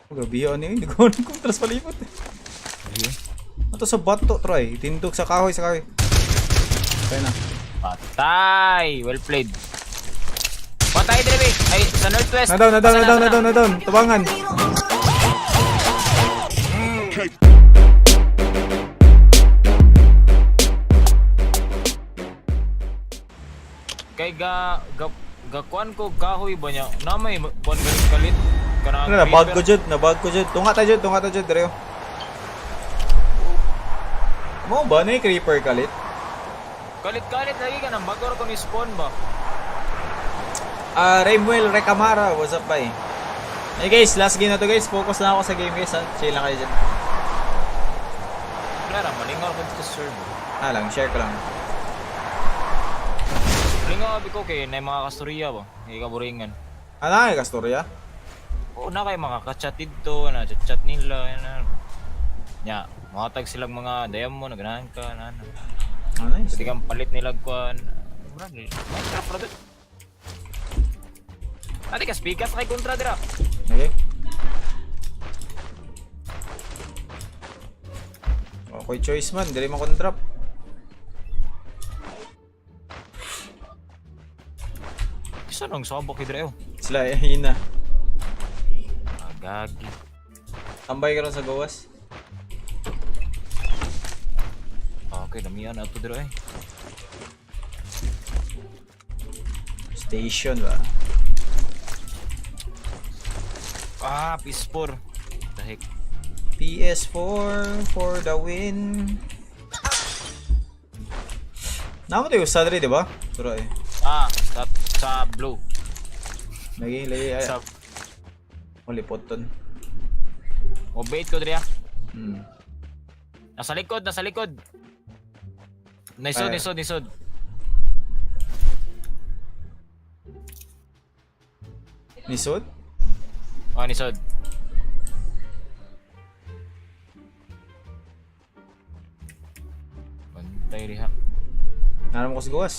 Oh, grabe ano yun. Hindi ko alam kung tras palibot eh. Ato sa bato, try. Tindog sa kahoy, sa kahoy. Kaya na. Patay! Well played. Patay, Drebe! Ay, sa northwest! Na down, na down, na Asa down, na asa down, na down. Tubangan. Kay ga kuan ko kahoy ba niya? Na may kuan galit kalit kana. Ano na, bag ko jud, na bag ko jud. Tunga ta jud, tunga ta jud, Dreo. Mo ba na yung creeper kalit? Kalit kalit lagi ka nang bago ra ko ni spawn ba. Ah, Raymwell Recamara, what's up, bay? Hey guys, last game na to guys. Focus na ako sa game guys, ha. Chill lang kayo dyan. Wala ra malingaw ko dito sa server. Ah lang, share ko lang. Malingaw abi ko kay na mga kastorya ba. Hindi ka boringan. Ano ay kastorya? Oo na kay mga kachat dito, na chat nila yan na. Nya, mga tag silang mga diamond, ganahan ka na ano. Ah, nice. Pwede kang palit nila kuan. Murag Minecraft ra to. Ate ka speakers kay kontra dira. Okay. Okay, choice man. Dili mo drop. Isa nang sabak kay dira. Oh. Sila eh, hina. Ah, gagi. Tambay ka ron sa gawas. Ah, okay, damihan na ito dira eh. Station ba? Ah, PS4. The heck. PS4 for the win. Namo tayo sa diri, di ba? Turo eh. Ah, sa blue. Lagi, lagi. Ay, Sa malipot ton. oh, bait ko dira. Nasa likod, nasa likod. Nisod, Ay. nisod, nisod. Nisod? Oh, nisod. Bantay diha. Naram ko sa gawas.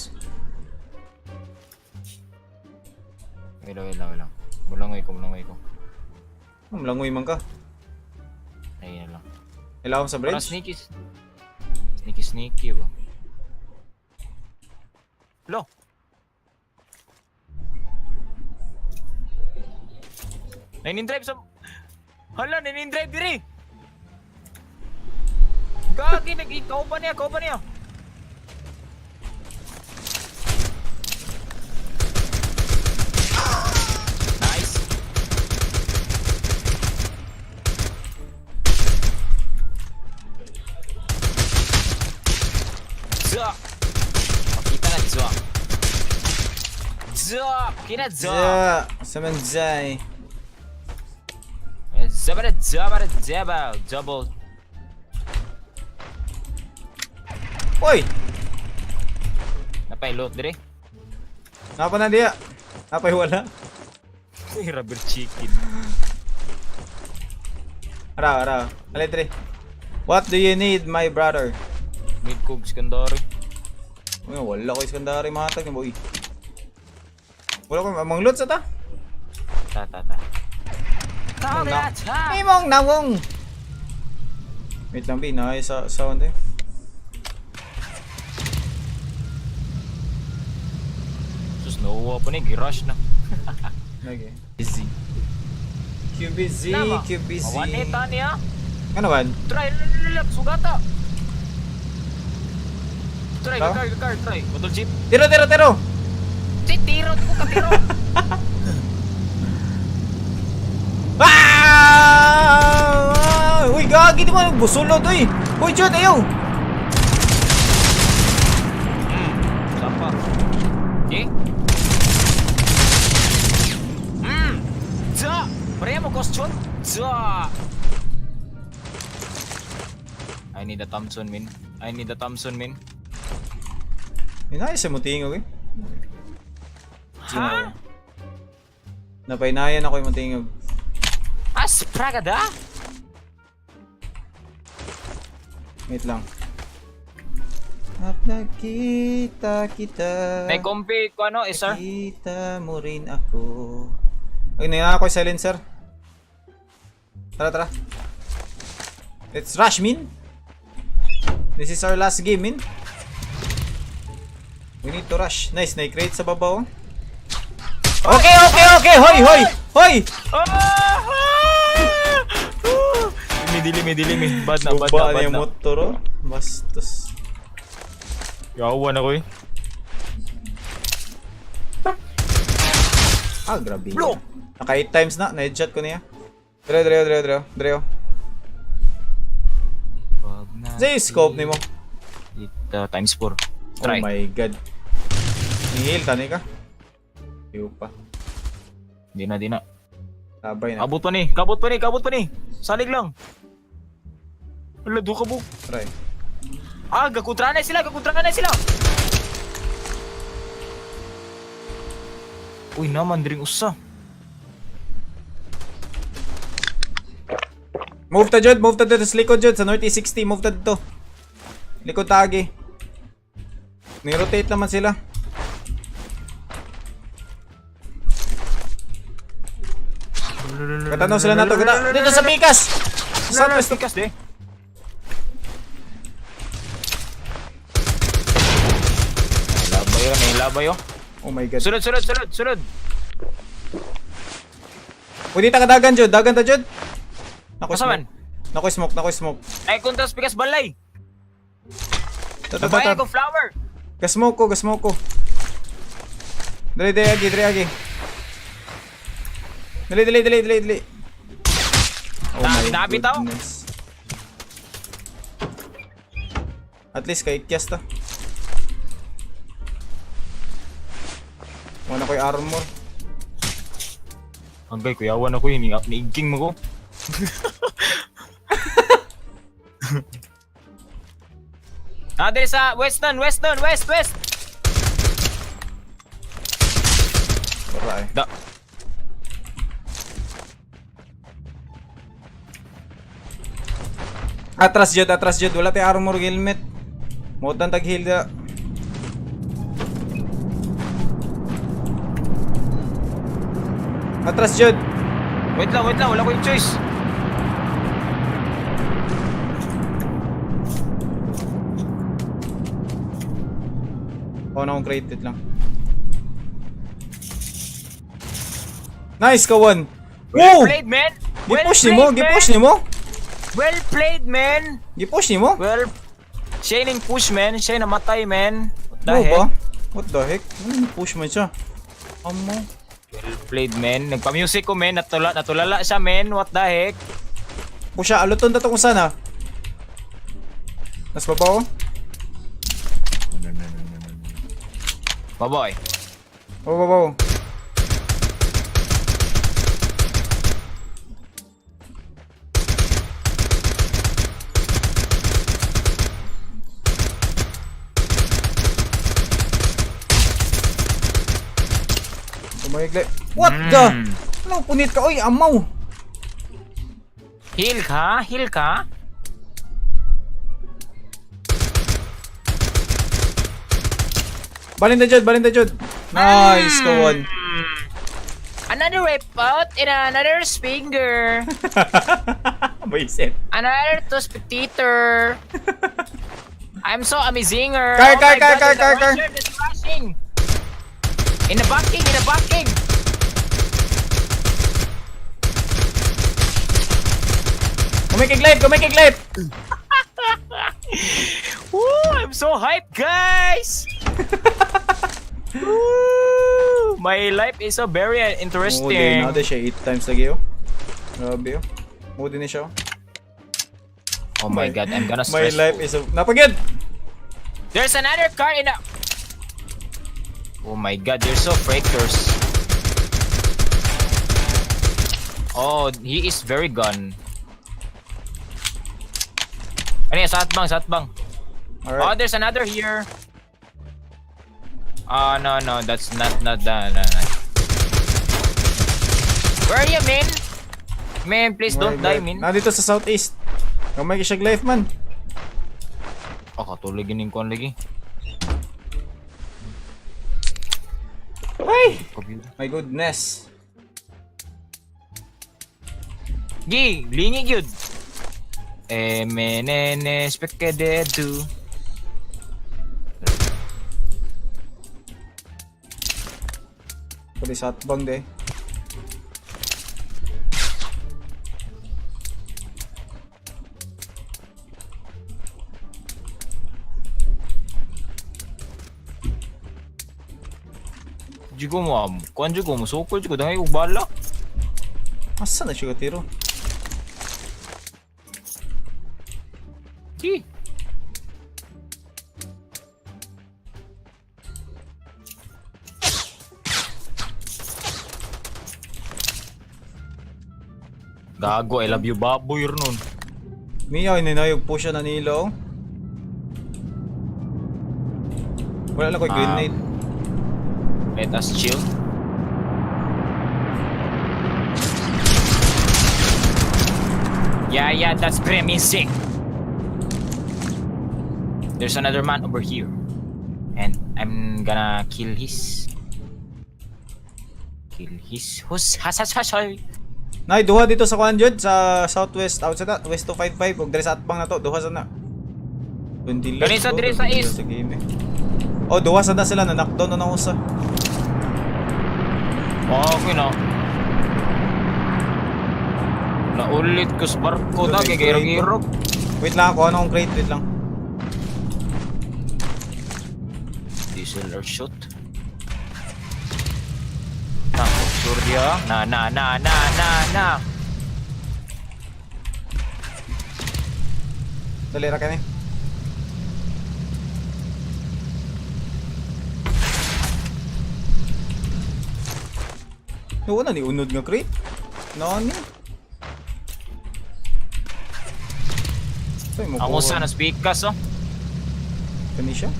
Wait lang, wait lang, wait lang. Mulangoy ko, mulangoy ko. Oh, malangoy man ka. Ayun na lang. Kailangan sa Parang bridge? sneaky. Sneaky, sneaky ba? Lo! Nine drive sa... Hala, nine drive diri! Gagi, nag-ikaw pa niya, ikaw pa niya! Nice! Zak! Makita na Zak! Zak! Kina Zak! Yeah, sa manzay. Zabara zabara zaba double. Oy! Napailot dire. Napa na diya? Napay wala. Rubber chicken. Ara, ara. Alay, tre. What do you need, my brother? Mid kog secondary. Uy, wala ko iskandari matag ni boy. Wala ko manglot sa ta. Ta ta ta. Ta na. ta. Imong nawong. Wait lang, B. Naay sa sound eh. Sus no pa ni girush na. Okay. Busy. QBZ, Nama. QBZ. Mawanita niya. Ano man? Try lalak sugata. Try Ta? car car try. Motor jeep. Tiro, tiro, tiro! Si tiro di ko katiro. Ah! Uy, gagi di mo busulod uy. Uy, Jud, ayaw. Sapa. Eh? Za. Pareha mo question? Za. I need a Thompson, min. I need a Thompson, min. Inayos sa mutingog eh. Ha? Napainayan ako yung mutingog. As pragada? Wait lang. At nakita kita. May kompi ko ano, eh, sir? Kita mo rin ako. Ay, nangyayon ako yung silencer. Tara, tara. Let's rush, min. This is our last game, min. We need to rush. Nice, na-create sa baba, oh. Okay! Hoy, hoy! Hoy! Ah! Dilimi, dilimi, dilimi. Bad na, bad na, Guba bad na yung na. motor, oh. Bastos. Yawan ako eh. Ah, grabe. Bro! Naka 8 times na. Na-headshot ko niya. Dre, dre, dre, dre. Dre, oh. Wag na. Sa yung scope nimo. Ito, times 4. Oh Try. my God. Nihil, tani ka. Iyo pa. Di na, di na. Sabay na. Abot pa ni, kabot pa ni, kabot pa ni. Salig lang. Wala, do ka bu. Try. Ah, gakontra na sila, gakontra na sila. Uy, naman diring usa. Move ta jud, move ta dito sa likod jud sa northeast 60, move ta dito. Likod tagi. Ni-rotate naman sila. Katanaw sila nato, kata dito sa pikas. Sa southwest. Pikas de. Labay oh, nahilabay oh. Oh my God. Sunod, sunod, sunod, sunod. Pwede ta kadagan jud, dagan ta jud. Nako Asa man? smoke. Nako smoke, nako smoke. Ay, kontra sa pikas balay. Ta ta ta. Bayan ta. ko flower. Gasmoke ko, gasmoke ko. Dali, dali, agi, dali, agi. Dali, dali, dali, dali, dali. Oh my Dami tao. goodness. At least kay Kias ta. Wala ko'y armor. Angay, kuyawan ako yun. Niigking mo ko. Ah, diri sa Weston, Weston, West, West. Wala eh. Da. Atras jud, atras jud. Wala tay armor ug helmet. Mo tag heal da. Atras jud. Wait lang, wala ko yung choice. Oh, na akong created lang. Nice kawan. Well Wow! played, man. Well Gipush nimo, played, man. gipush nimo. Well played, man. Gipush nimo. Well, siya yung push, man. Siya yung namatay, man. What the Ano heck? ba? What the heck? Ano push man siya? Amo. Well played, man. Nagpa-music ko, man. Natulala siya, man. What the heck? Push siya, aluton ta to kung sana. Nas babaw? Baboy. Oh, babaw. Tumayagli. What the? Ano, punit ka? Oy, amaw! Heal ka? Heal ka? Balin na jud, balin na jud. Nice, kawan. Another wipe out and another finger. Baisit. Another two spectator. I'm so amazinger. Car, Oh car, my car, God, car, there's a car, car. rusher, there's rushing. In the backing, in the backing. Kumikiglip, kumikiglip! Woo, I'm so hyped, guys. Woo, my life is so very interesting. Mudi na siya 8 times lagi oh. Grabe oh. Mudi ni siya oh. Oh my God, I'm gonna My stress. life is a... Napagid! There's another car in a. Oh my God, they're so freakers. Oh, he is very gone. Ano yan? Sa atbang, sa atbang. Oh, Alright. there's another here. Ah, no, no, that's not that. No, no. Where are you, man? Man, please don't die, man. Nandito sa southeast. Kamay ka siya life man. Oh, katuloy gining kuan lagi. Ay! My goodness. Gi, lingi gyud. M N N S P K D du. Pwede sa atbang de. Jugo mo, kuan jugo mo, sukol jugo, dangay og bala. Asa na siya tiro? Gi. Gago, I love you baboy nun. Mia, ninayog po siya na nila oh. Wala lang ko'y grenade. Let us chill. Yeah, that's pretty sick. There's another man over here. And I'm gonna kill his. Kill his. Hus, has, has, has, has. Nay, duha dito sa kuan jud sa southwest outside na west 255 ug diri sa atbang na to, duha sa na. 20 Diri sa- diri sa east. Sa game eh. Oh, duha sa na sila na knockdown na usa. Okay na. Naulit ko sa barko na, Doon, kay girog-girog. Wait lang ako, ano akong crate, wait lang. Diesel or shoot. Na, sure dia. Na, na, na, na, na, na. Dali ra kani. Wala ni unod nga crate. Nani? Sa'yo mo Ang usa na speakers oh. Kani siya?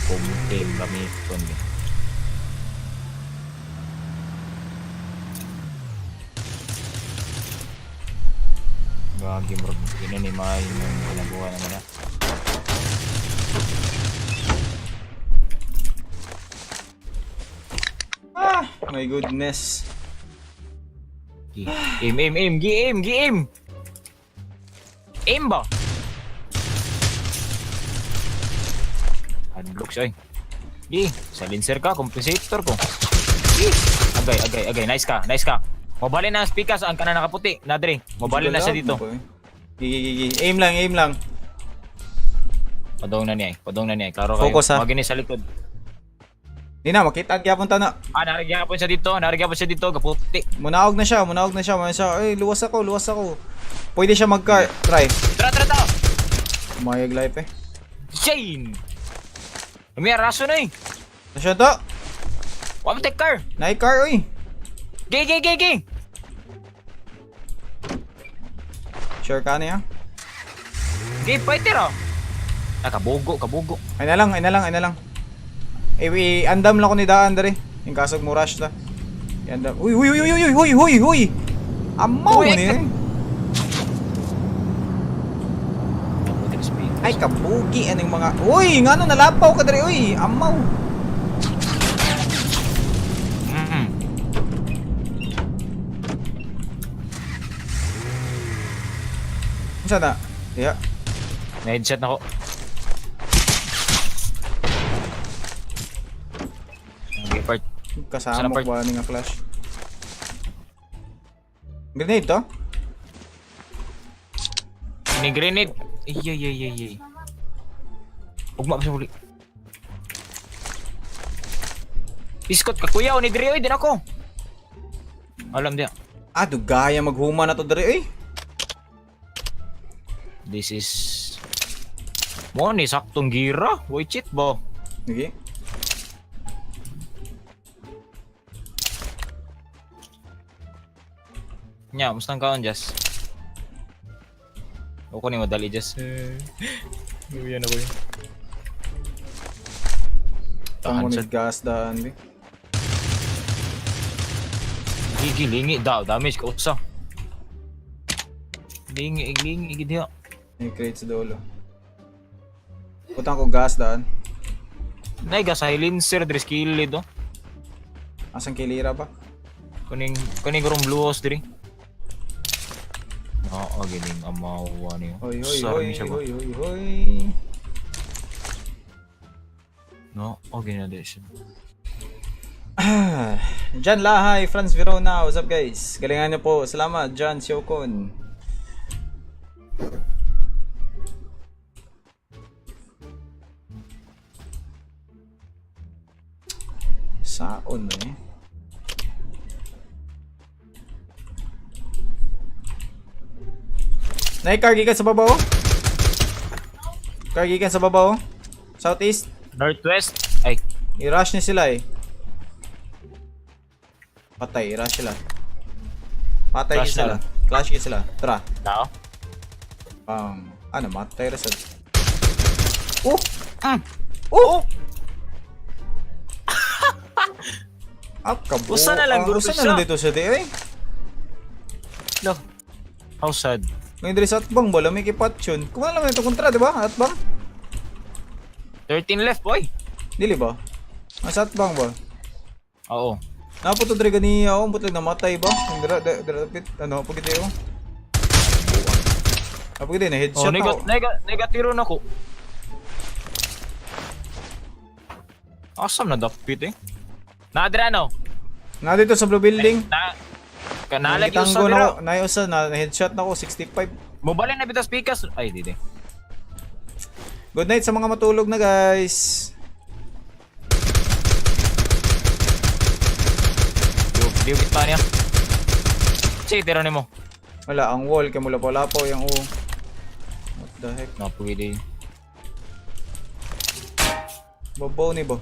Kumte kami kundi. Gagi bro, yun ni may yung ginagawa naman na. Ah, my goodness. Gi- Aim, aim, aim, gi aim, gi aim. Aim ba? Hadlok siya eh. Gi, silencer ka, compensator ko. Gi, agay, agay, agay, nice ka, nice ka. Mabali na ang speakers, ang kanan nakaputi. Nadre, mabali na siya dito. Gigi, gigi. Aim lang, aim lang. Padong na niya eh, padong na niya eh. Klaro kayo. Focus, ha? Magini sa likod. Di na, makita gyapon ta na. Ah, narigyapon siya dito, narigyapon siya dito, kaputi. Munaog na siya, munaog na siya, munaog na siya. Ay, luwas ako, luwas ako. Pwede siya mag-car. Try. Tara, tara, tara! Mayag life eh. Shane! May raso na eh. Ano siya to? Wa mo take car. Nai car, uy. Gi, gi, gi, gi! Sure ka niya? Gi, fighter oh. Ah, kabugo, kabugo. Ay na lang, ay na lang, ay na lang. Eh, andam lang ko ni Daan dere. Yung kasog mo rush ta. I-andam. Uy, uy, uy, uy, uy, uy, uy, uy. Amaw Uy, ni. Eh. Kaputi na speakers. Ay, kabugi anong mga. Uy, ngano nalapaw ka dere, uy. Amaw. Unsa na? Diha. Na-headshot na ko. Okay, part. Kasama Sana ko part. ba ni nga clash? Grenade to? Ni grenade. Ay, ay, ay, ay, ay. Ugma pa siya muli. Iskot ka kuya, ni Dre, oy, din ako. Alam diya. Ah, dugaya maghuma na to dere, uy. This is mo ni saktong gira. Way cheat ba? Sige. Nya, musta ang kaon, Jas? Ako ni madali, Jas. Uyan ako yun. Tamo Tahan ni sa gas daan, bi. Gigi, lingi daw. Damage ka usa. Lingi, lingi, gid diha. May crate sa dulo. Putang ko gas daan. Nay ga silencer diri sa kilid oh. Asan kilira ba? Kuning kuning room blue house diri. Oo, gining amawa niyo. Hoy, hoy, Sar hoy, ni siya ba? hoy, hoy, hoy. No, okay na diri siya. Ah, John Lahay, Franz Verona, what's up guys? Galingan niyo po. Salamat, John Siokon. Saon eh. Nay, car gikan sa babaw. Oh. Car gikan sa babaw. Oh. Southeast. Northwest. Ay, I-rush ni sila eh. Patay, i-rush sila. Patay Rush sila. na. Clash gid sila. Tara. tao. Pang ano, matay ra sad. Oh! Mm. Oh! Up ka Usa na lang, guro Usa na siya. lang dito siya di eh. Lo. How sad. Ngayon diri sa atbang wala may kipatyon. Kuma lang ito kontra, di ba? Atbang? 13 left, boy. Dili ba? Ang sa atbang ba? Oo. Napo to diri ganiya oh, ambot lang namatay ba? Ang dira dira dira ano pag ito. Apo gid na Oh, headshot na nega, ako. nega, negatiro na ko. Awesome na dapit eh. Naadra no. Na dito sa blue building. Na kanalagi usa Nagitanggo na dira. ako. Naiusa na headshot na ako 65. Mobile na bitas pikas. Ay, di di. Good night sa mga matulog na guys. Diyo, diyo kita niya. Sige, tira nimo. Wala ang wall kay mula pala po yung u. What the heck? No, pwede. Babaw ni ba?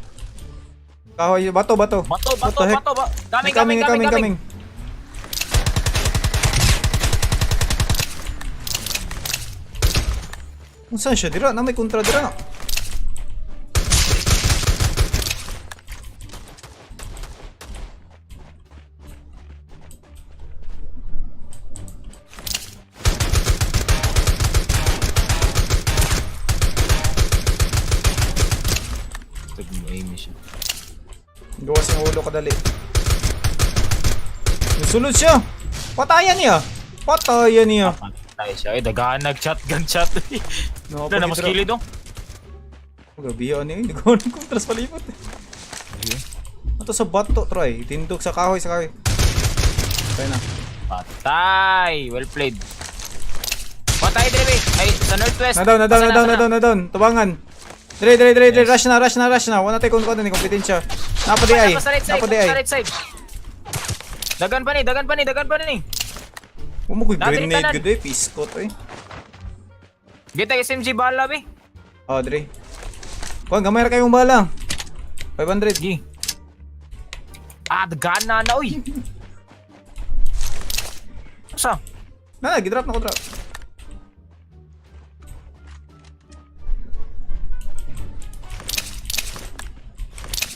Kahoy, bato, bato. Bato, What bato, the heck? bato, ba. Coming, Coming, coming, coming, coming, coming. Kung saan siya dira? Na may kontra dira. Tug mo aim siya. Gawas yung ulo kadali. Nasulod siya. Patayan niya. Patayan niya. Patay siya. Ay, dagahan nag-shotgun shot. No, Wala na mas kilid oh. Grabe yun eh. Hindi ko alam kung tras palipot eh. Ito sa bato, try. Tindog sa kahoy, sa kahoy. Patay na. Patay! Well played. Patay, Drebe! Ay, sa northwest! Na down, na down, Asa na down, asa na down, na down. Tubangan. Dre, dre, dre, dre. Yes. Rush na, rush na, rush na. Wala tayo kung ni kompetensya. Napa di ay. Basta right side, Napa di ay. basta right side. Dagan pa ni, dagan pa ni, dagan pa ni. Huwag mo ko'y Nadiri grenade tanan. gud eh. Piskot eh. Gita SMG bala be. Oh, dre. Kuan, gamay ra kayong bala. 500. Gi. Ah, dagan na na oy. Asa? Na, gidrop na ko drop.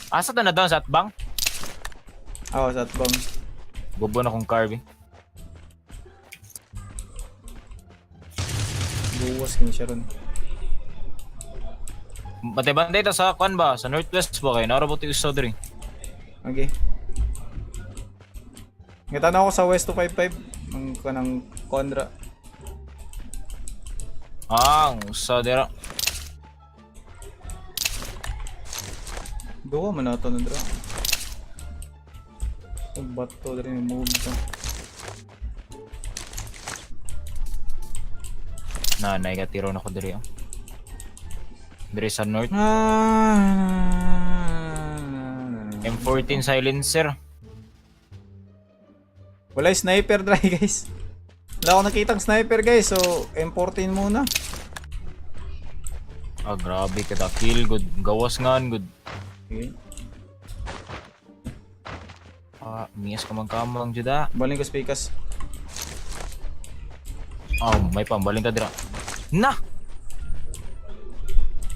Asa to na down sa atbang? Oh, sa atbang. Bobo na kong car be. Buwas kini siya ron. Bantay-bantay ta sa kwan ba? Sa northwest ba kayo? Narabot yung usa diri. Okay. Ngitanaw ako sa West 255 ang kanang Conra. Ah, ang usa dira. Duwa man nato na dra. Ang bato diri ni move to. Na, naigatiro na ko diri oh. Diri sa north. Ah. M14 silencer. Wala yung sniper dry guys. Wala akong nakitang sniper guys. So M14 muna. Ah, grabe kita kill good. Gawas ngan good. Okay. Ah, miyas ka magkamang juda. Baling ko speakers. Ah, may pambalin ta dira. Na!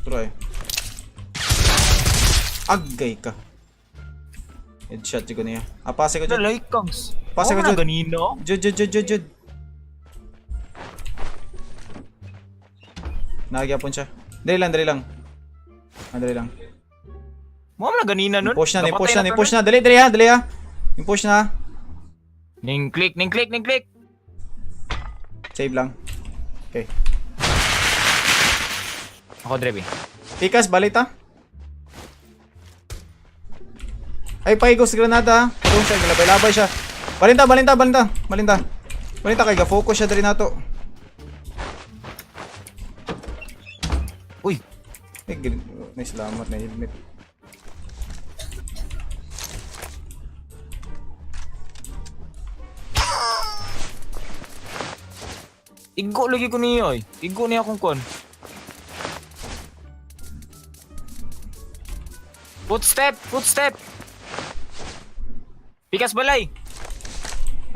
Try. Agay ka. Headshot jud ko niya. Ah, pase ko jud. Dalay kangs. Pasa Oh, ka na dyan. ganino. Jud jud jud jud jud. Nagyapon siya. Dali lang, dali lang. Ah, dali lang. Mo na ganina nun. Push na, Napatay ni-push na, to ni-push na. Dali, dali ha, dali ha. Ni-push na. nun. Ning click, ning click, ning click. Save lang. Okay. Ako Drevi. Pikas, balik ta. Ay, paigos granada. Doon siya, galabay-labay siya. Balinta, balinta, balinta. Balinta. Balinta kay ga-focus siya dali nato. Uy, Ay, nice, salamat na helmet. Igo lagi ko niya oy. Igo niya akong kon. Footstep, footstep. Pikas balay.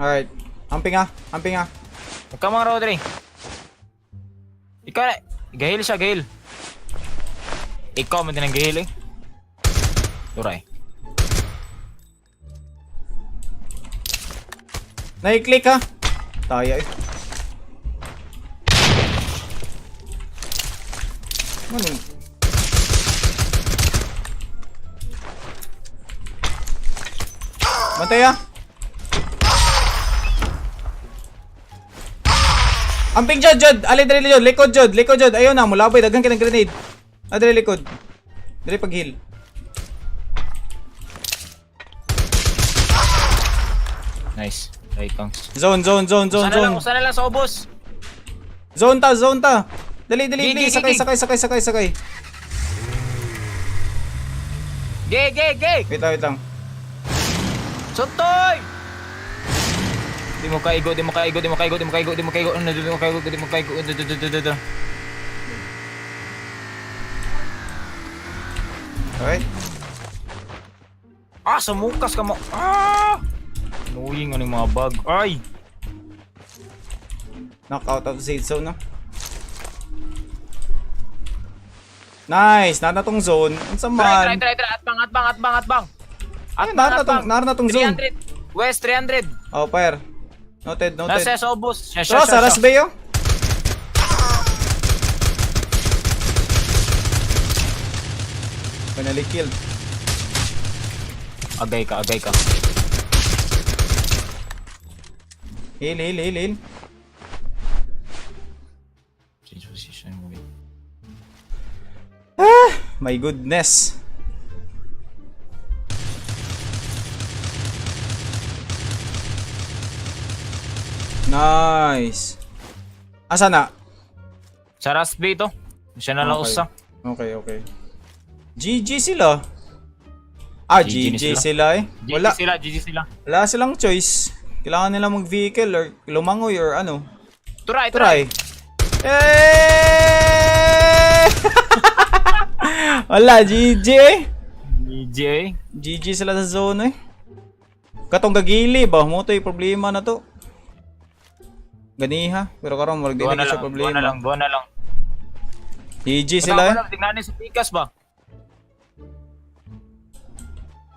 Alright. Amping ha, amping ha. Huwag mga Rodri. Ikaw na. Gahil siya, gahil. Ikaw man din ang gahil eh. Duray. Nai-click ha. Taya eh. Ano? Bantay ah. Amping jod jod, ali dali jod, likod jod, likod jod. Ayun na, mulabay daghan ka ng grenade. Ah, dali likod. Dali pag heal. Nice. Right, kangs. Zone, zone, zone, zone, Sana lang, zone. sana lang sa ubos. Zone ta, zone ta. Dali, dali, Gi, dali. gi, Sakay, gi, gi. sakay, sakay, sakay, sakay. Ge, ge, ge! Wait lang, wait lang. Suntoy! Di mo kaigo, di mo kaigo, di mo kaigo, di mo kaigo, di mo kaigo, ano, di mo kaigo, di mo kaigo, di di di di di. Alright. Ah, sumukas ka mo. Ah! Annoying ano yung mga bug. Ay! Knock out of safe zone, no? Nice! Nara na tong zone. Unsa Try, try, man? try, try. Atbang, atbang, atbang, atbang. Ay, nara na tong zone. 300. West, 300. Oh, fire. Noted, noted. Nasa sa ubos. Siya, siya, Tara, siya, sa siya. Rasbay, oh. Finally killed. Agay ka, agay ka. Heal, heal, heal, heal. Change position. Wait. Ah, my goodness. Nice. Asa na? Sa Rust Bay to. Siya na lang Okay. usa. Okay, okay. GG sila. Ah, GG GG na sila, sila. eh. GG Wala. sila, GG sila. Wala silang choice. Kailangan nila mag-vehicle or lumangoy or ano. Try, try. Try. Eh! Wala, GG eh. GG eh. GG sila sa zone eh. Katong gagili ba? Mo to yung problema na to. Ganiha. Pero karon murag di Duha na na siya lang, duha problema. na lang, duha na lang. GG sila eh. Wala, tingnan ni sa Pikas ba?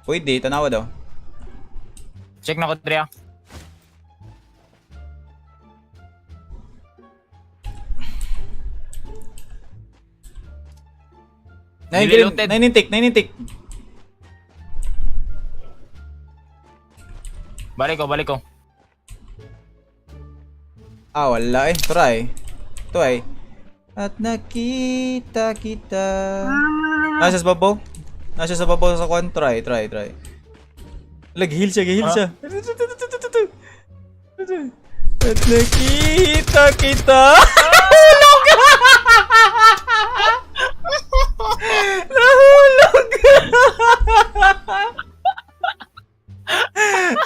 Pwede, tanawa daw. Check na ko, Drea. Nine Dili looted. nine tick, nine tick. Balik ko, balik ko. Ah, wala eh. Try. Try. At nakita kita. Nasa sa babaw. Nasa sa babaw sa kwan. Try, try, try. Nag-heal siya, heal siya. At nakita kita. Nahulog! Nahulog!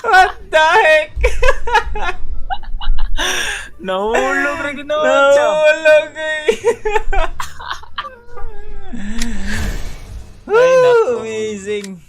What the heck? Nahulog rin ginawa siya. Nahulog eh. Ay, nako. Amazing.